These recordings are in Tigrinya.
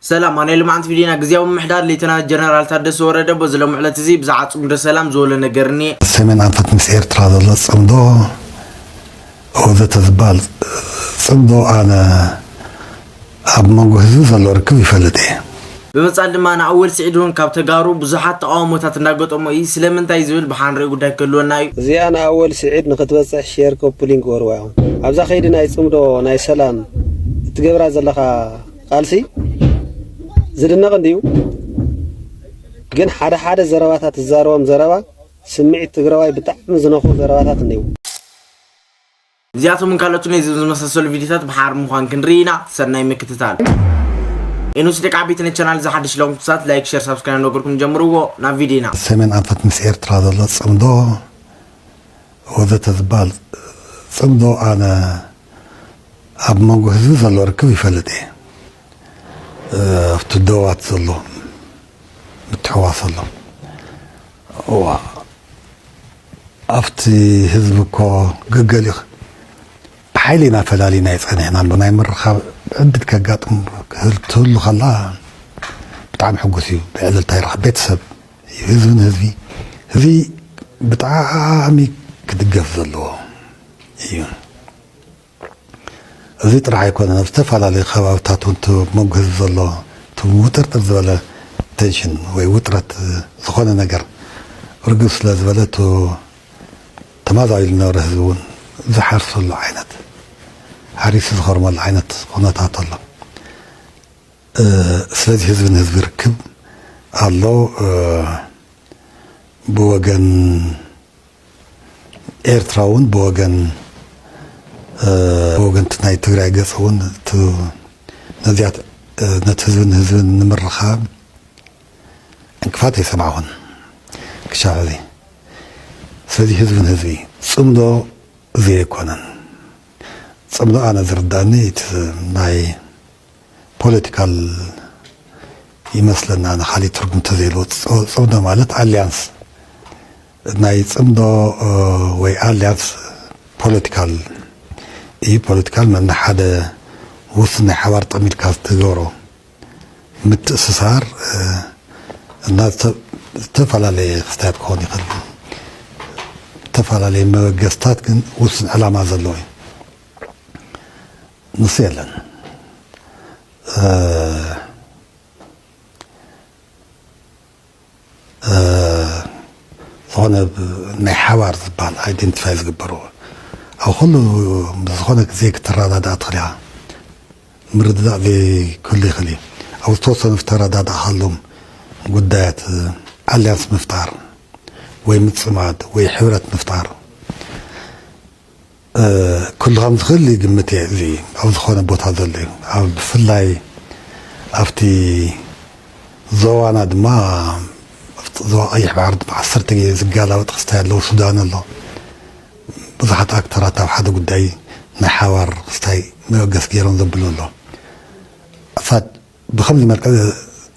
ሰላም፣ ኣብ ናይ ሎማዓንቲ ቪድዮና ግዝያዊ ምምሕዳር ሌተናል ጀነራል ታደሰ ወረደ በዚ ሎሚ ዕለት እዚ ብዛዕባ ጽምዶ ሰላም ዝበሎ ነገር እኒኤ። ሰሜን ኣንፈት ምስ ኤርትራ ዘሎ ጽምዶ ወዘተ ዝበሃል ጽምዶ ኣነ ኣብ መንጎ ህዝቢ ዘሎ ርክብ ይፈልጥ እየ። ብምጻል ድማ ንኣወል ስዒድ እውን ካብ ተጋሩ ብዙሓት ተቓውሞታት እንዳገጠሞ እዩ። ስለምንታይ ዝብል ብሓንሪኡ ጉዳይ ክህልወና እዩ። እዚኣ ንኣወል ስዒድ ንክትበፅሕ ሼር ኮፕሊንግ ወርዋ ኢኹም። ኣብዛ ከይዲ ናይ ፅምዶ ናይ ሰላም እትገብራ ዘለኻ ቃልሲ ዝድነቕ እንድዩ፣ ግን ሓደ ሓደ ዘረባታት ትዛረቦም ዘረባ ስምዒት ትግራዋይ ብጣዕሚ ዝነኹ ዘረባታት እኒው። እዚኣቶምን ካልኦትን ነዚ ዝመሳሰሉ ቪድዮታት ብሓር ምዃን ክንርኢ ኢና። ሰናይ ምክትታል። ኤኑስ ደቂ ዓበይቲ ነቲ ቻናል እዚ ሓድሽ ለኹም ክሳት ላይክ፣ ሸር፣ ሳብስክራይብ ነገርኩም ጀምርዎ። ናብ ቪድዮና። ሰሜን ኣንፈት ምስ ኤርትራ ዘሎ ጽምዶ ወዘተ ዝበሃል ጽምዶ ኣነ ኣብ መንጎ ህዝቢ ዘሎ ርክብ ይፈልጥ እየ። ኣብቲ ደዋት ዘሎ ምትሕዋስ ኣሎ። እዋ ኣብቲ ህዝቢ እኮ ገገሊኡ ብሓይሊ ኢና ፈላሊና ይጸኒሕና ኣሎ። ናይ ምርኻብ ዕድል ከጋጥም ክህል ትህሉ ከላ ብጣዕሚ ሕጉስ እዩ። ብዕልልታ ይረኽብ። ቤተሰብ እዩ። ህዝቢ ንህዝቢ ህዝቢ ብጣዕሚ ክድገፍ ዘለዎ እዩ። እዚ ጥራሕ ኣይኮነን፣ ኣብ ዝተፈላለዩ ከባብታት እውን እቲ መንጎ ህዝቢ ዘሎ እቲ ውጥርጥር ዝበለ ቴንሽን ወይ ውጥረት ዝኾነ ነገር ርግብ ስለ ዝበለ እቲ ተማዛቢሉ ዝነበረ ህዝቢ እውን ዝሓርሰሉ ዓይነት ሓሪሱ ዝኸርመሉ ዓይነት ኩነታት ኣሎ። ስለዚ ህዝቢ ንህዝቢ ርክብ ኣሎ። ብወገን ኤርትራ እውን ብወገን ብወገንቲ ናይ ትግራይ ገፅ እውን ነዚያት ነቲ ህዝብን ህዝብን ንምርኻብ ዕንቅፋት ኣይሰማዕኹን ክሻዕ እዚ። ስለዚ ህዝብን ህዝቢ ፅምዶ እዚ ኣይኮነን። ፅምዶ ኣነ ዝርዳእኒ እቲ ናይ ፖለቲካል ይመስለና ንካሊእ ትርጉም ተዘይለዎ ፅምዶ ማለት ኣሊያንስ ናይ ፅምዶ ወይ ኣሊያንስ ፖለቲካል እዩ። ፖለቲካል መና ሓደ ውስን ናይ ሓባር ጠሚድካ ትገብሮ ምትእስሳር እና ዝተፈላለየ ክስታያት ክኸውን ይኽእል። ዝተፈላለየ መበገስታት ግን ውስን ዕላማ ዘለዎ እዩ። ንሱ የለን። ዝኾነ ናይ ሓባር ዝበሃል ኣይደንቲፋይ ዝግበሩ ኣብ ኩሉ ዝኾነ ግዜ ክትረዳዳእ ትኽእል ኢኻ። ምርድዳእ ዘይክህሉ ይኽእል እዩ። ኣብ ዝተወሰኑ ዝተረዳዳእካሎም ጉዳያት ኣልያንስ ምፍጣር ወይ ምፅማድ ወይ ሕብረት ምፍጣር ኩሉ ከም ዝኽእል ይግምት እየ። እዚ ኣብ ዝኾነ ቦታ ዘሎ እዩ። ኣብ ብፍላይ ኣብቲ ዞባና ድማ ኣብቲ ዞባ ቀይሕ ባሕሪ ድማ ዓሰርተ ግዜ ዝጋላበጥ ክስታይ ኣለዉ። ሱዳን ኣሎ። ብዙሓት ኣክተራት ኣብ ሓደ ጉዳይ ናይ ሓባር ክስታይ መበገሲ ገይሮም ዘብሉ ኣሎ። እሳት ብኸምዚ መልክዕ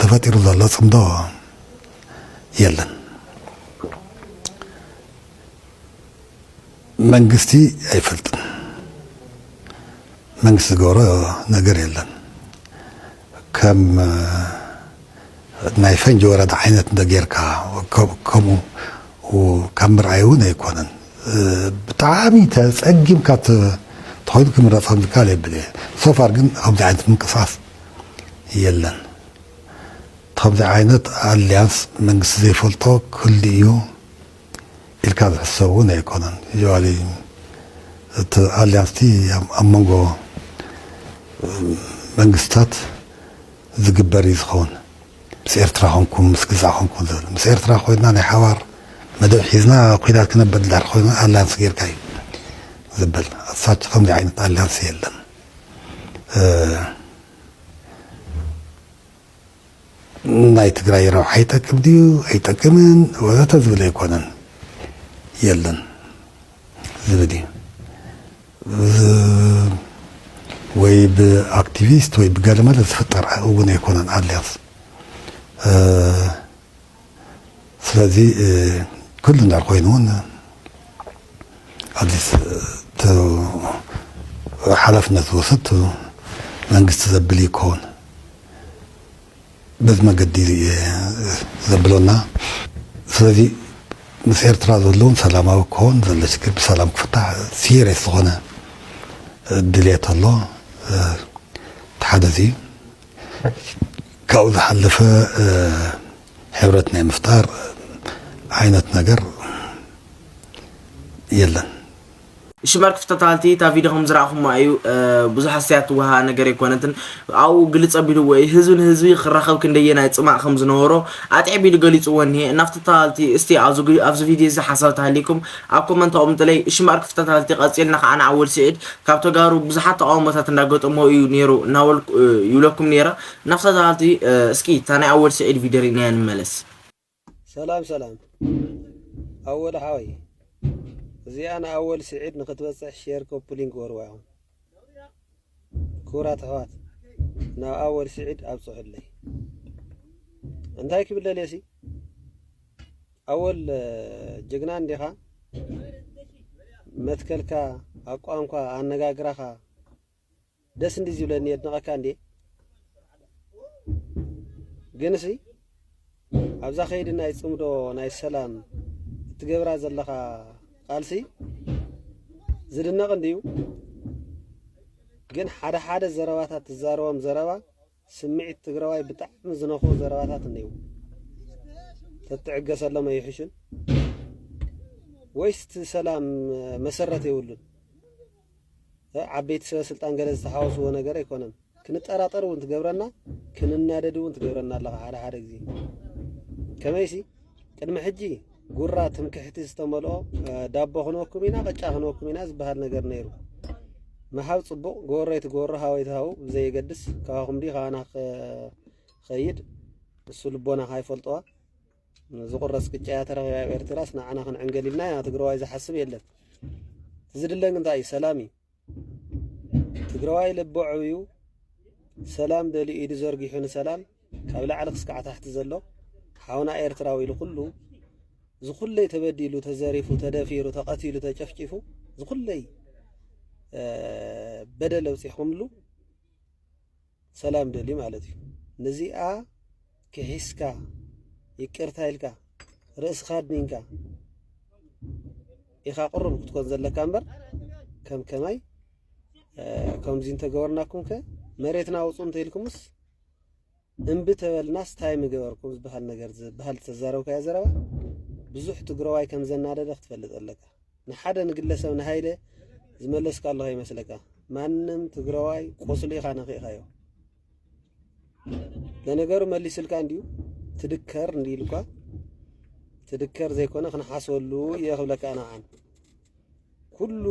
ተፈጢሩ ዘሎ ፅምዶ የለን። መንግስቲ ኣይፈልጥን። መንግስቲ ዝገብሮ ነገር የለን። ከም ናይ ፈንጂ ወረዳ ዓይነት እንደ ጌርካ ከምኡ ካብ ምርኣይ እውን ኣይኮነን። ብጣዕሚ ተፀጊምካ ተኾይኑ ክምረፅ ከም ዝከኣል የብል እየ። ሶፋር ግን ኣብዚ ዓይነት ምንቅስቃስ የለን። ከምዚ ዓይነት ኣልያንስ መንግስቲ ዘይፈልጦ ክህሉ እዩ ኢልካ ዝሕሰብ እውን ኣይኮነን። ዩዋሊ እቲ ኣልያንስ እቲ ኣብ መንጎ መንግስታት ዝግበር እዩ ዝኸውን። ምስ ኤርትራ ኮንኩም ምስ ግዛእ ኮንኩም ዝብል ምስ ኤርትራ ኮይና ናይ ሓባር መደብ ሒዝና ኩናት ክነብር ድሕር ኮይና ኣልያንስ ጌርካ እዩ ዝብል። ኣሳች ከምዚ ዓይነት ኣልያንስ የለን። ናይ ትግራይ ረብሓ ይጠቅም ድዩ ኣይጠቅምን ወዘተ ዝብል ኣይኮነን። የለን ዝብል እዩ። ወይ ብኣክቲቪስት ወይ ብገለመለ ዝፍጠር እውን ኣይኮነን ኣልያንስ። ስለዚ ኩሉ እንዳር ኮይኑ እውን ኣትሊስት ሓላፍነት ዝወሰድ መንግስቲ ዘብል ይከውን። በዚ መገዲ እዩ ዘብሎና። ስለዚ ምስ ኤርትራ ዘለዎም ሰላማዊ ክኾን ዘሎ ሽግር ብሰላም ክፍታሕ ሲሪየስ ዝኾነ ድልየት ኣሎ። እቲ ሓደ እዚ እዩ። ካብኡ ዝሓለፈ ሕብረት ናይ ምፍጣር ዓይነት ነገር የለን። ሽመር ክፍተታልቲ እታ ቪድዮ ከም ዝረኣኹማ እዩ። ብዙሕ ኣስተያየት ትወሃ ነገር ኣይኮነትን። ኣብኡ ግልፅ ኣቢልዎ እዩ። ህዝቢ ንህዝቢ ክራኸብ ክንደየናይ ፅማእ ከም ዝነበሮ ኣጥዕቢሉ ገሊፅዎ እኒሄ። እናፍተታልቲ እስቲ ኣብዚ ቪድዮ እዚ ሓሳብ ተሃሊኩም ኣብ ኮመንት ኣቕምጥለይ። ሽመር ክፍተታልቲ ቀፂልና ከዓ ንኣወል ስዒድ ካብ ተጋሩ ብዙሓት ተቃውሞታት እንዳገጠሞ እዩ ነይሩ እናበልኩ ይብለኩም ነይረ። እናፍተታልቲ እስኪ እታ ናይ ኣወል ስዒድ ቪድዮ ርኢናያ ንመለስ። ሰላም ሰላም ኣወል ሓወይ፣ እዚኣ ንኣወል ስዒድ ንክትበፅሕ ሼር ኮፕሊንግ ወርዋ ኢኹም። ክቡራት ኣሕዋት ናብ ኣወል ስዒድ ኣብፅሑለይ። እንታይ ክብል ደልየ ሲ ኣወል ጅግና እንዲኻ፣ መትከልካ፣ ኣቋምኳ፣ ኣነጋግራኻ ደስ እንዲ ዝብለኒ የድንቐካ እንድየ። ግንሲ ኣብዛ ከይዲ ናይ ፅምዶ ናይ ሰላም እትገብራ ዘለኻ ቃልሲ ዝድነቕ እንድዩ። ግን ሓደ ሓደ ዘረባታት ትዛረቦም ዘረባ ስምዒት ትግራዋይ ብጣዕሚ ዝነኽኡ ዘረባታት እኒው። ተትዕገሰሎም ኣይሕሹን ወይስ እቲ ሰላም መሰረት የብሉን? ዓበይቲ ሰበ ስልጣን ገለ ዝተሓወስዎ ነገር ኣይኮነን። ክንጠራጠር እውን ትገብረና፣ ክንናደድ እውን ትገብረና ኣለኻ ሓደ ሓደ ግዜ። ከመይሲ ቅድሚ ሕጂ ጉራ ትምክሕቲ ዝተመልኦ ዳቦ ክንወኩም ኢና፣ ቅጫ ክንወኩም ኢና ዝበሃል ነገር ነይሩ። ምሃብ ፅቡቕ፣ ጎረይ ትጎሮ፣ ሃወይ ትሃው ብዘየገድስ፣ ካባኹም ድዩ ካባና ክኸይድ እሱ ልቦናኻ ይፈልጥዋ። ዝቑረስ ቅጫ እያ ተረኺባ ኣብ ኤርትራስ ንዓና ክንዕንገል ኢልና ኢና ትግራዋይ ዝሓስብ የለን። እቲ ዝድለ ግን እንታይ እዩ? ሰላም እዩ። ትግራዋይ ልቡ ዕብዩ ሰላም ደልዩ ኢዱ ዘርጊሑ ንሰላም ካብ ላዕሊ ክስካዕ ታሕቲ ዘሎ ሓውና ኤርትራዊ ኢሉ ኩሉ ዝኹለይ ተበዲሉ ተዘሪፉ ተደፊሩ ተቐቲሉ ተጨፍጪፉ ዝኹለይ በደል ኣብፂሕኹምሉ ሰላም ደልዩ ማለት እዩ። ነዚኣ ክሒስካ ይቅርታ ኢልካ ርእስኻ ኣድኒንካ ኢኻ ቅሩብ ክትኮን ዘለካ እምበር ከም ከማይ ከምዚ እንተገበርናኩምከ መሬትና ኣውፁ እንተኢልኩምስ እምቢ ተበልናስ ታይ ምገበርኩም ዝበሃል ነገር ዝበሃል ዝተዛረብካዮ ዘረባ ብዙሕ ትግራዋይ ከም ዘናደደ ክትፈልጥ ኣለካ። ንሓደ ንግለሰብ ንሃይለ ዝመለስካ ኣለኻ ይመስለካ። ማንም ትግራዋይ ቁስሉ ኢኻ ነኺእኻዮ። ለነገሩ መሊስልካ እንድዩ ትድከር እንዲ ኢልኳ ትድከር ዘይኮነ ክንሓስበሉ እየ ክብለካ ኣነ ዓን ኩሉ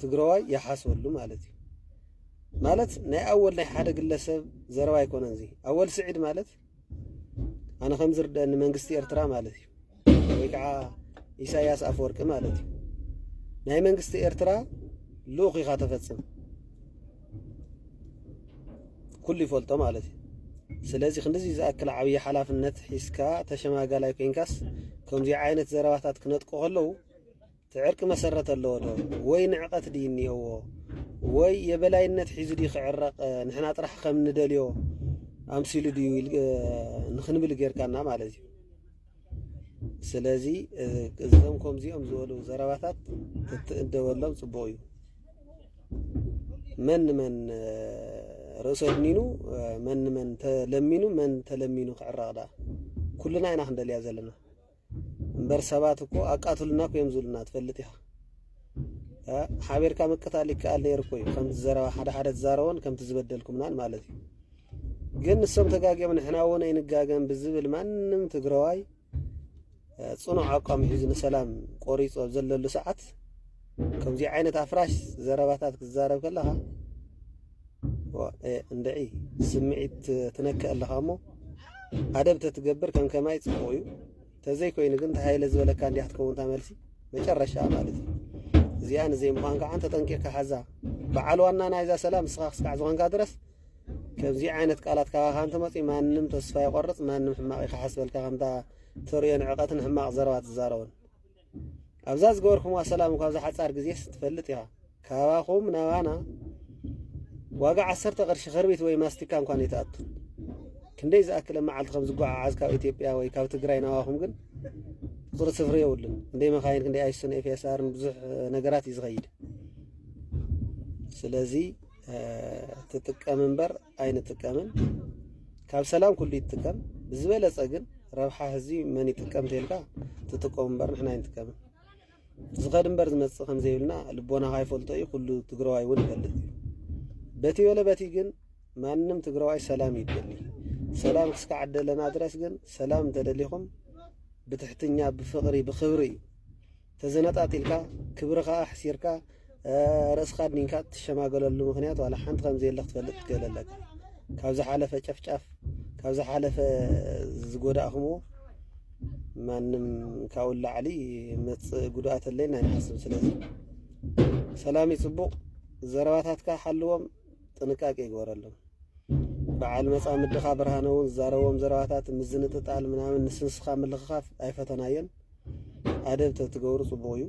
ትግራዋይ ይሓስበሉ ማለት እዩ። ማለት ናይ ኣወል ናይ ሓደ ግለሰብ ዘረባ ኣይኮነን እዚ ኣወል ስዒድ ማለት ኣነ ከም ዝርደአኒ መንግስቲ ኤርትራ ማለት እዩ ወይ ከዓ ኢሳያስ ኣፈወርቂ ማለት እዩ ናይ መንግስቲ ኤርትራ ልኡኽ ኢኻ ተፈፅም ኩሉ ይፈልጦ ማለት እዩ። ስለዚ ክንድዚ ዝኣክል ዓብዪ ሓላፍነት ሒዝካ ተሸማጋላይ ኮይንካስ ከምዚ ዓይነት ዘረባታት ክነጥቁ ከለዉ እቲ ዕርቂ መሰረት ኣለዎ ዶ ወይ ንዕቐት ድዩ እኒኦዎ ወይ የበላይነት ሒዙ ድዩ ክዕረቕ ንሕና ጥራሕ ከም ንደልዮ ኣምሲሉ ድዩ ንክንብል ጌርካና ማለት እዩ። ስለዚ እዞም ከምዚኦም ዝበሉ ዘረባታት ትትእደበሎም ፅቡቕ እዩ። መን ንመን ርእሶ ድኒኑ መን ንመን ተለሚኑ መን ተለሚኑ ክዕረቕ ደኣ ኩልና ኢና ክንደልያ ዘለና። እምበር ሰባት እኮ ኣቃትሉና እኮ እዮም ዝብሉና ትፈልጥ ኢኻ። ሓቢርካ ምቅታል ይከኣል ነይሩ እኮ እዩ ከምቲ ዘረባ ሓደ ሓደ ትዛረቦን ከምቲ ዝበደልኩምናን ማለት እዩ። ግን ንሶም ተጋጊኦም ንሕና እውን ኣይንጋገን ብዝብል ማንም ትግራዋይ ፅኑዕ ኣቋም ሒዙ ንሰላም ቆሪፁ ኣብ ዘለሉ ሰዓት ከምዚ ዓይነት ኣፍራሽ ዘረባታት ክትዛረብ ከለኻ እንድዒ ስምዒት ትነክእ ኣለኻ እሞ ኣደብ ተትገብር ከም ከማይ ፅቡቕ እዩ። ተዘይኮይኑ ግን ተሃይለ ዝበለካ እንዲያ ክትከውን እታ መልሲ መጨረሻ ማለት እዩ። እዚኣ ንዘይምዃን ከዓ ተጠንቂቕካ ሓዛ። በዓል ዋና ናይዛ ሰላም ንስኻ ክስካዕ ዝኾንካ ድረስ ከምዚ ዓይነት ቃላት ካባኻ እንትመፅእ ማንም ተስፋ ይቆርፅ፣ ማንም ሕማቕ ይክሓስበልካ ከምታ ተርእዮ ንዕቐትን ሕማቕ ዘረባ ትዛረቦን። ኣብዛ ዝገበርኩምዋ ሰላም እኳ ኣብዛ ሓፃር ግዜስ ትፈልጥ ኢኻ። ካባኹም ናባና ዋጋ ዓሰርተ ቅርሺ ክርቢት ወይ ማስቲካ እንኳን ኣይትኣቱን። ክንደይ ዝኣክለ መዓልቲ ከም ዝጓዓዓዝ ካብ ኢትዮጵያ ወይ ካብ ትግራይ ናባኹም ግን ቁፅሪ ስፍሪ የብሉን። ክንደይ መኻይን፣ ክንደይ ኣይሱን ኤፍኤስኣርን ብዙሕ ነገራት እዩ ዝኸይድ። ስለዚ ትጥቀም እምበር ኣይንጥቀምን። ካብ ሰላም ኩሉ ይጥቀም። ብዝበለፀ ግን ረብሓ ህዝቢ መን ይጥቀም ተልካ ትጥቀሙ እምበር ንሕና ኣይንጥቀምን። ዝኸድ እምበር ዝመፅእ ከም ዘይብልና ልቦና ካይፈልጦ እዩ። ኩሉ ትግራዋይ እውን ይፈልጥ እዩ። በቲ በለ በቲ ግን ማንም ትግራዋይ ሰላም ይደሊ። ሰላም ክስካዕ ደለና ድረስ ግን ሰላም እንተደሊኹም ብትሕትኛ፣ ብፍቕሪ፣ ብኽብሪ እዩ። ተዘነጣጢልካ ክብርኻ ኣሕሲርካ ርእስኻ ኣድኒንካ ትሸማገለሉ ምኽንያት ዋላ ሓንቲ ከም ዘየለ ክትፈልጥ ትክእል ኣለካ። ካብ ዝሓለፈ ጨፍጫፍ፣ ካብ ዝሓለፈ ዝጎዳእኹምዎ ማንም ካብኡ ላዕሊ መፅእ ጉድኣት ኣለና ኣይንሓስብ። ስለዚ ሰላም እዩ ፅቡቕ። ዘረባታትካ ሓልዎም፣ ጥንቃቄ ይግበረሎም። በዓል መጻምድኻ ብርሃነ እውን ዝዛረቦም ዘረባታት ምዝንጥጣል ምናምን ንስንስኻ ምልኽኻፍ ኣይፈተናዮን። ኣደብ ተትገብሩ ጽቡቕ እዩ።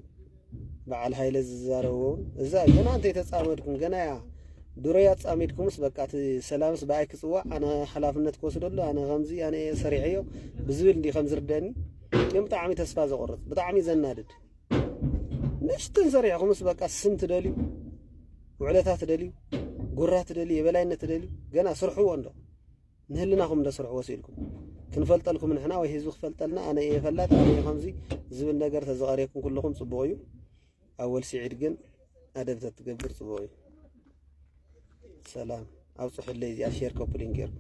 በዓል ሃይለ ዝዛረብዎ እውን እዛ ገና እንተይተጻመድኩም ገና እያ ድሮ እያ ጻሚድኩምስ በቃ እቲ ሰላምስ ብኣይ ክጽዋዕ ኣነ ሓላፍነት ክወስደሉ ኣነ ከምዚ ኣነ እየ ሰሪሐዮ ብዝብል እንዲ ከም ዝርደኒ ግን ብጣዕሚ ተስፋ ዘቑርጽ ብጣዕሚ ዘናድድ ንእሽትን ሰሪሕኹምስ በቃ ስም ትደልዩ ውዕለታ ትደልዩ ጉራ ትደልዩ የበላይነት ትደልዩ ገና ስርሕዎ እንዶ ንህልናኹም እንዶ ስርሕዎ ስኢልኩም ክንፈልጠልኩም ንሕና ወይ ህዝቢ ክፈልጠልና ኣነ እየ ፈላጥ ኣነ እየ ከምዚ ዝብል ነገር ተዘቐርየኩም ኩልኹም ጽቡቕ እዩ ኣወል ስዒድ ግን ኣደብ ተትገብር ጽቡቕ እዩ ሰላም ኣብጽሑለይ እዚኣ ሼር ኮፕሊንግ ጌርኩም